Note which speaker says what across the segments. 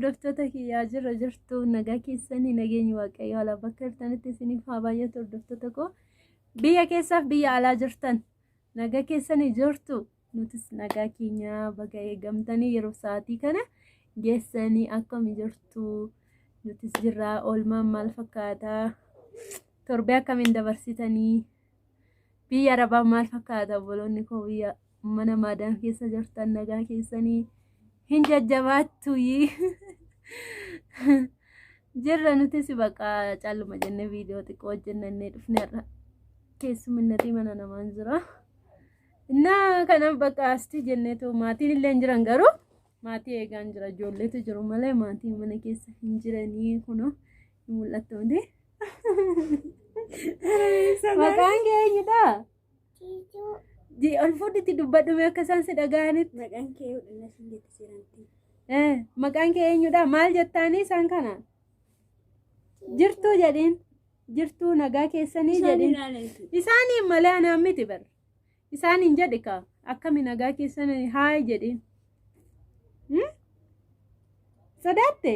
Speaker 1: Hordoftoota kiyyaa, jirra jirtu? Nagaa keessanii? Nageenyi Waaqayyo alaa bakka jirtanitti isiniif haa baay'atu. Hordoftoota koo biyya keessaaf biyya alaa jirtan, nagaa keessanii jirtu? Nutis nagaa keenya. Baga eegamtanii yeroo sa'aatii kana geessanii. Akkami jirtu? Nutis jirra. Oolmaan maal fakkaata? Torbee akkamiin dabarsitanii? Biyya Arabaa maal fakkaata? Obboloonni koo biyya mana maadaam keessa jirtan, nagaa keessanii? Hin jajjabaattu? Jirra nutis. Baqa calluma jennee viidiyoo xiqqoo hojjennannee dhufne. Har'a keessumminnatii mana namaan jira. Innaa kanaaf bakka asti jenneetu maatiin illee hin jiran, garuu maatii eegaan jira. Ijoolleetu jiru malee maatiin mana keessa hin jiranii. Kunoo hin mul'attu miti. Maqaan kee eenyudha? Ol fuudhitti dubbadhu mee akka isaan si dhaga'anitti.
Speaker 2: Maqaan kee eenyudha siin jette seeranti.
Speaker 1: Maqaan kee eenyudha? Maal jettaanii isaan kana? Jirtuu jedhiin. Jirtuu, nagaa keessanii jedhiin. Isaaniin malee anaan miti bar. Isaaniin jedhi ka, akkami, nagaa keessanii, haay jedhiin. Sodaatte?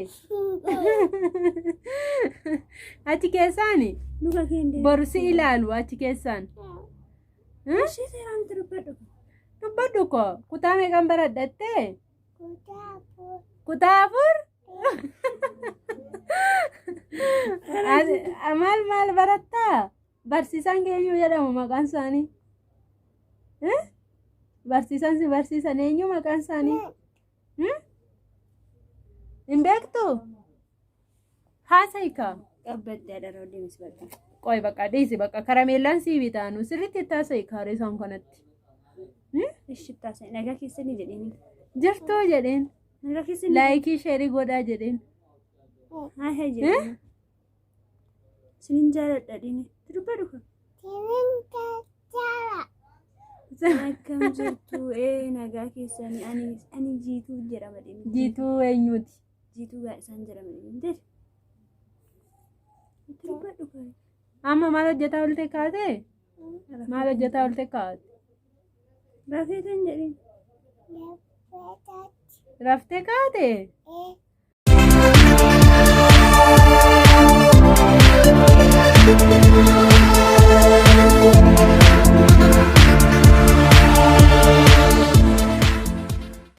Speaker 1: Achi keessaani
Speaker 2: Luka kee hin
Speaker 1: boru si ilaalu achi keessaan.
Speaker 2: Ishee seeraan dubbadhu.
Speaker 1: Dubbadhu koo, kutaa meeqan baradhattee? Kutaa 4? Maal maal barattaa? Barsiisaan kee eenyu jedhamu maqaan isaanii? Barsiisaan si barsiisan eenyu maqaan isaanii? Hin beektu? Haasa'i kaa.
Speaker 2: Qabbattee dharraa deemis bakka.
Speaker 1: Qoy, bakka dhiisi, bakka karameellaan sii bitaanu sirriitti itti haasa'i kaaree isaan kanatti.
Speaker 2: Ishi taasise, nagaa keessanii jedheen.
Speaker 1: Jirtuu jedheen.
Speaker 2: Nagaa keessanii.
Speaker 1: Like, share godhaa jedheen.
Speaker 2: Haa haa jedheen. Sinin jaaladha dhini. Dubbadhu ka. Akkam jirtu? Nagaa keessanii? Ani Jiituu jedhama dhini.
Speaker 1: Jiituu eenyuti?
Speaker 2: Jiituu Gaadhisaan jedhama dhini. Jedhi. Itti dubbadhu ka.
Speaker 1: Amma maal hojjetaa oolte kaatee? Maal hojjetaa oolte kaate?
Speaker 2: Rafeetan jedheen.
Speaker 1: Raftee kaate?